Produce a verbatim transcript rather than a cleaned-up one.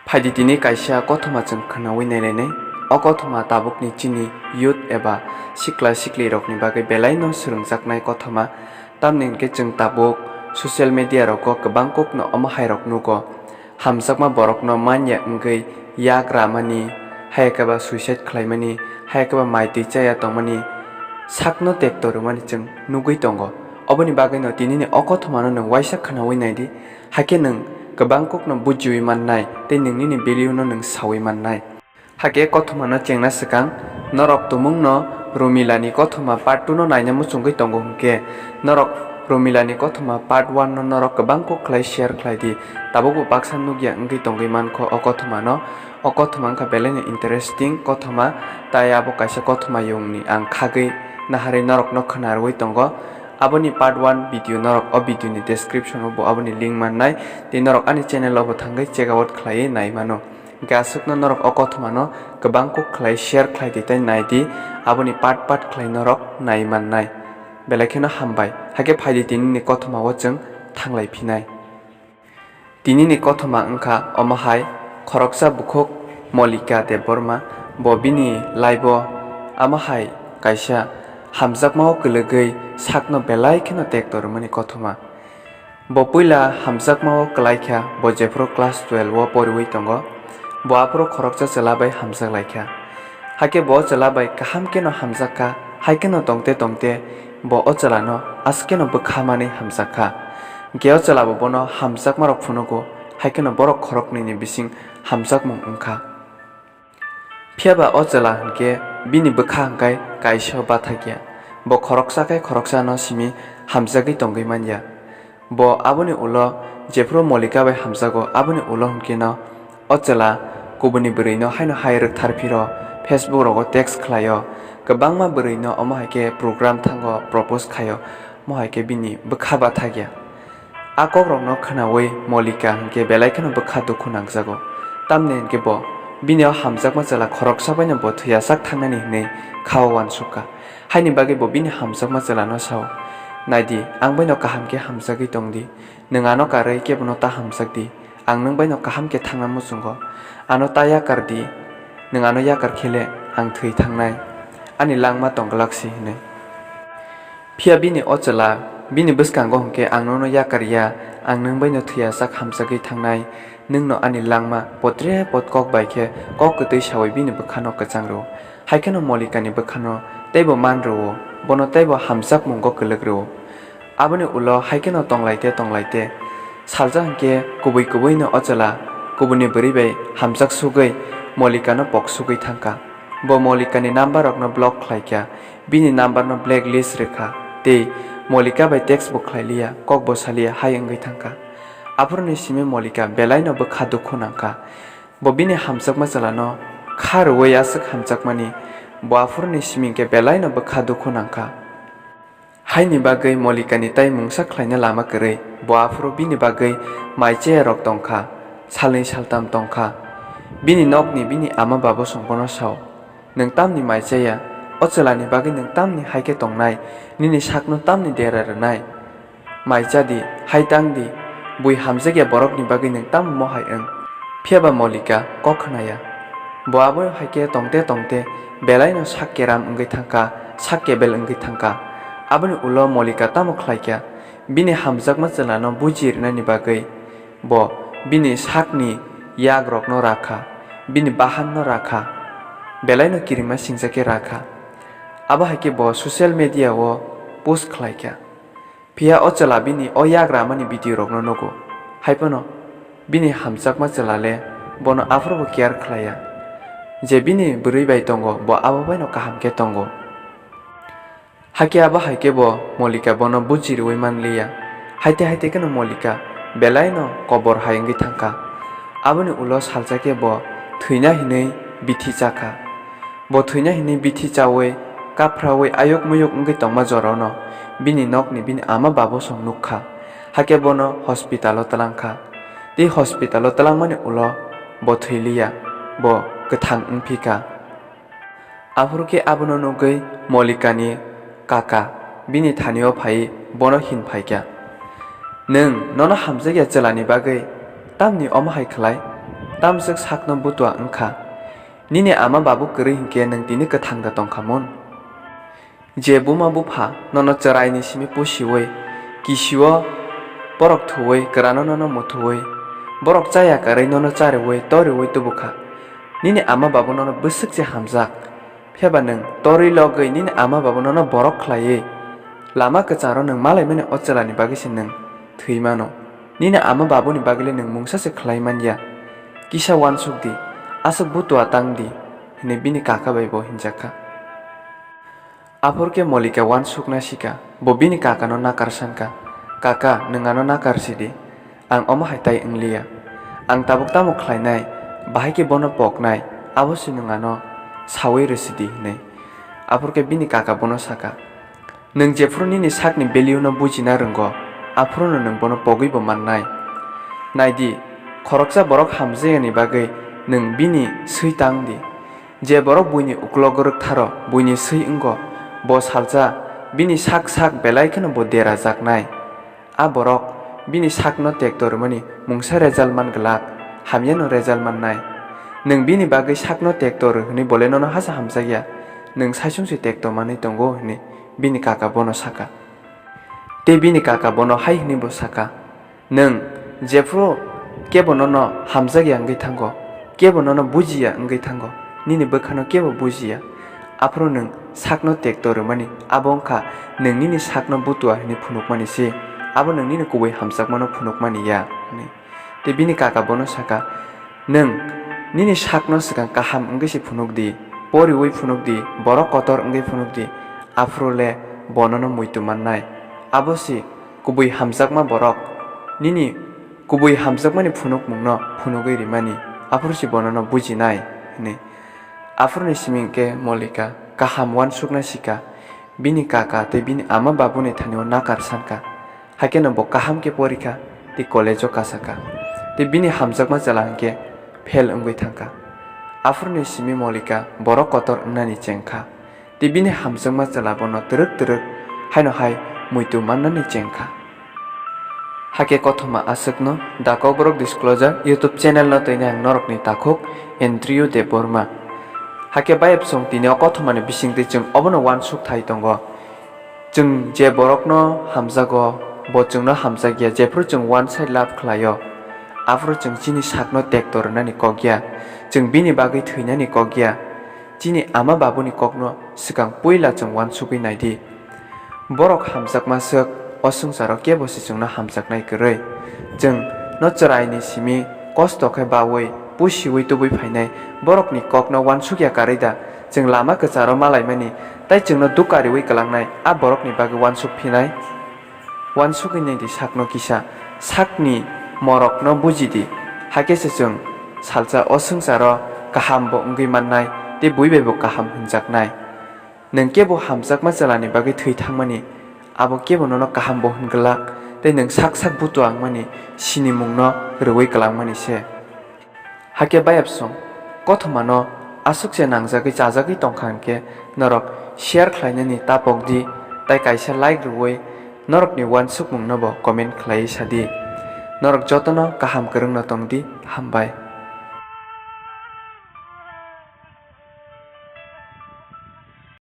Phaidi tini kaisa kothoma chwng khwnawi nailainai. O kothoma tabukni chini youth eba sikla siklirokni bagwi belaino swrwngjaknai kothoma. Tamni hwnkhe chwng tabuk social media rogo kwbang kokno omo hairok nugo. Hamjakma borokno manya wngwi yak ramani, hayakhe ba suicide khlaimani, hayakhe ba mai twi chaya tongmani, sakno tekto rwmani chwng nugwi tongo. Oboni bagwino tinini o kothomano nwng waisa khwnawi naidi, hakhe nwng kwbang kokno bujiwi mannai tei nwng nini value no nwng sawi mannai. Hakhe kothomano chengna swkang, norok tumungno Romilani kothoma part two no naina muchungwi tongo hwnkhe, norok Romilani kothoma part one no norok kwbang kok khlai share khlai di, tabukbo baksa nukya wngwi tongwi mankho o kothomano. O kothoma wngkha belaino interesting kothoma, tai abo kaisa kothoma yongni ang khagwi naharwi norokno khwnarwi tongo. Aboni part one video norok o video ni description o bo aboni link mannai, tei norok ani channel o bo thangwi check out khlaiwi nai mano. Hwnkhe aswkno norok o kothomano kwbang kok khlai share khlai di tei nai di, aboni part part khlai norok nai mannai. Belai kheno hambai, hakhe phaidi tinini kothoma o chwng thanglai phinai. Tinini kothoma wngkha omo hai, khoroksa bukhuk Molika Debbarma, bo bini life o omo hai kaisa hamjakma o kwlwgwi sakno belai kheno tekto rwmani kothoma. Bo puila hamjakma o kwlai kha, bo jephuru class twelve o poriwi tongo, bo aphuru khoroksa chwla bai hamjak lai kha. Hakhe bo o chwla bai kaham kheno hamjak kha, hai kheno tongte tongte bo o chwlano askeno bwkha manwi hamjak kha. Hwnkhe o chwla bo bono hamjakmarok phunugo, hai kheno borok khoroknwini bising hamjakmung wng kha. Phiya ba o chwla hwnkhe bini bwkha hwnkhe kaisa bathakya. Bo khoroksa khe khoroksano simi hamjagwi tongwi manya. Bo aboni ulo jephuru Molika bai hamjago, aboni ulo hwnkhe no o chwla kubuni bwrwino haino hai rwktharphiro, Facebook rogo text khlaio, kwbangma bwrwino omo hai khe program thango propose khaio, omo hai khe bini bwkha bathakya. A kokrokno khwnawi Molika hwnkhe belai kheno bwkha dukhu nangjago. Tamni hwnkhe bo bini o hamjakma chwla khoroksa baino bo thwiyasak thangnani hwnwi kha-o uansuk kha. Haini bagwi bo bini hamjakma chwlano sa-o, "Nai di, ang baino kaham khe hamjagwi tong di. Nwng ano karwi kebono ta hamjak di. Ang nwng baino kaham khe thangna muchungo. Ano ta yakar di. Nwng ano yakar khe le ang thwi thangnai. Ani langma tong glak si," hwnwi. Phiya bini o chwla bini bwskango hwnkhe, "Ang nono yakar ya, ang nwng baino thwiyasak hamjagwi thangnai, nwngno ani langma." Potre pot kok bai khe kok kwtwi sawi bini bwkhano kwchang rwo. Hai kheno Molikani bwkhano teibo man rwo, bono teibo hamjakmungo kwlwk rwo. Aboni ulo hai kheno tonglaite tonglaite salsa hwnkhe kubui kubuino o chwla kubuni bwrwi bai hamjak sugwi Molikano pok sugwi thangkha. Bo Molikani number rokno block khlaikha, bini number no blacklist rwkha tei Molika bai text bo khlailiya, kok bo saliya hai wngwi thangkha. Aphuruni simi Molika belaino bwkha dukhu nangkha. Bo bini hamjakma chwlano kha rwui aswk hamjakmani, bo aphuruni simi hwnkhe belaino bwkha dukhu nangkha. Haini bagwi Molikani tai mungsa khlaina lama kwrwi, bo aphuru bini bagwi mai chayarok tongkha, salnwi saltam tongkha. Bini nokni bini ama babosong bono sao, "Nwng tamni mai chaya? O chwlani bagwi nwng tamni hai khe tongnai? Nini sakno tamni dera rwnai? Mai cha di, hai tang di, bui hamjakya borokni bagwi nwng tamo mohai wng?" Phiya ba Molika kok khna ya. Bo abo hai khe tongte tongte belaino sak keram wngwi thangkha, sak kebel wngwi thangkha. Aboni ulo Molika tamo khlaikha? Bini hamjakma chwlano buji rwnani bagwi bo bini sakni yagrokno rakha, bini bahanno rakha, belaino kirima singsa khe rakha. Abo hai khe bo social media o post khlaikha. Phiya o chwla bini o yagra mani video rokno nugo. Hai phano bini hamjakma chwla le bono aphuru bo care khlaiya. Je bini bwrwi bai tongo, bo abo baino kaham khe tongo. Hakhe abo hai khe bo Molika bono buji rwui man liya. Haite haite kheno Molika belaino kobor hai wngwi thangkha. Aboni ulo salsa khe bo thwina hinwi bithi chakha. Bo thwina hinwi bithi chaui, kaphraui, ayuk muyuk wngwi tongma jorano bini nokni bini ama babosong nukkha. Hakhe bono hospitalo twlangkha. Tei hospitalo twlangmani ulo bo thwiliya, bo kwthang wngphikha. Aphuru khe abono nugwi Molikani kaka bini thanio phaiwi bono hin phaikha, "Nwng nono hamjakya chwlani bagwi tamni omo hai khlai? Tamswk sakno butua wngkha. Nini ama babu kwrwi hinkhe nwng tini kwthang da tongkhamun? Je buma bupha nono chwraini simi pusiwi, kisio borok thuwi, kwrano nono muthuwi, borok chaya karwi nono chariwi, toriwi tubukha. Nini ama babu nono bwswk se hamjak. Phiyaba nwng torwi logwi nini ama babu nono borok khlaiwi lama kwcharo nwng malaimani o chwlani bagwi se nwng thwi mano. Nini ama babuni bagwile nwng mungsa se khlai man ya. Kisa uansuk di, aswk butua tang di, hwnwi bini kaka bai bo hinjak kha. Aphuru khe Molika uansukna sika, bo bini kakano nakar san kha, "Kaka, nwng ano nakar si di, ang omo hai tai wng liya. Ang tabuk tamo khlainai, bahai khe bono poknai, abo se nwng ano saui rw si di," hwnwi. Aphuru khe bini kaka bono saka, "Nwng jephuru nini sakni value no bujina rwngo, aphuru no nwng bono pogwi bo mannai. Nai di, khoroksa borok hamjayani bagwi nwng bini swi tang di. Je borok buini uklogo rwktharo, buini swi wngo, bo salsa bini sak sak belai kheno bo dera jaknai. A borok bini sakno tekto rwmani mungsa result man glak, hamyano result mannai. Nwng bini bagwi sakno tekto rw hwnwi bole nono hasa hamjakya, nwng saichung se tekto manwi tongo," hwnwi bini kaka bono saka. Tei bini kaka bono hai hwnwi bo saka, "Nwng jephuru kebo nono hamjakya wngwi thango, kebo nono bujiya wngwi thango, nini bwkhano kebo bujiya, aphuru nwng sakno tekto rwmani, abo wngkha nwng nini sakno butua hwnwi phunukmani se, abo nwng nini kubui hamjakmano phunukmani ya," hwnwi. Tei bini kaka bono saka, "Nwng nini sakno swkang kaham wngwi se phunuk di, poriwi phunuk di, borok kotor wngwi phunuk di, aphuru le bo nono muitu mannai. Abo se kubui hamjakma borok, nini kubui hamjakmani phunukmungno phunugwi rimani, aphuru se bo nono bujinai," hwnwi. Aphuruni simi hwnkhe Molika kaham uansukna sika, bini kaka tei bini ama babuni thani-o nakar san kha. Haikhe no bo kaham khe pori kha tei college-o kasa kha. Tei bini hamjakma chwla hwnkhe fail wngwi thang kha. Aphuruni simi Molika borok kotor wngnani cheng kha. Tei bini hamjakma chwla bono twrwk twrwk haino hai muitu mannani cheng kha. Hakhe kothoma aswkno The Kokborok Disclosure YouTube channel no twini ang norokni takhuk Andrew Debbarma. Hakhe bayapsong tini o kothomani bisingtwi chwng obono uansuk thai tongo. Chwng je borokno hamjago, bo chwngno hamjakya, jephuru chwng one side love khlaio, aphuru chwng chini sakno tekto rwnani kok ya, chwng bini bagwi thwinani kok ya. Chini ama babuni kokno swkang puila chwng uansugwi naidi. Borok hamjakma swk, o swngcharo kebo se chwngno hamjaknai kwrwi. Chwng no chwraini simi kosto khe baui, pusiui tubui phainai borokni kokno uansukya karwi da, chwng lama kwcharo malaimani tei chwngno dukha riui kwlangnai a borokni bagwi uansuk phinai? Uansugwi naidi sakno kisa, sakni morokno bujidi, hakhe se chwng salsa o swngcharo kaham bo wngwi mannai tei bui bai bo kaham hwnjaknai. Nwng kebo hamjakma chwlani bagwi thwi thangmani, abo kebo nono kaham bo hwn glak, tei nwng sak sak butua wngmani sinimungno rwui kwlangmani se. Hakhe bayapsong kothomano aswk se nangjagwi chajagwi tongkha hwnkhe norok share khlainani tapok di, tei kaisa like rwui norokni uansukmungno bo comment khlaiwi sa di. Norok jotono kaham kwrwngno tong di, hambai.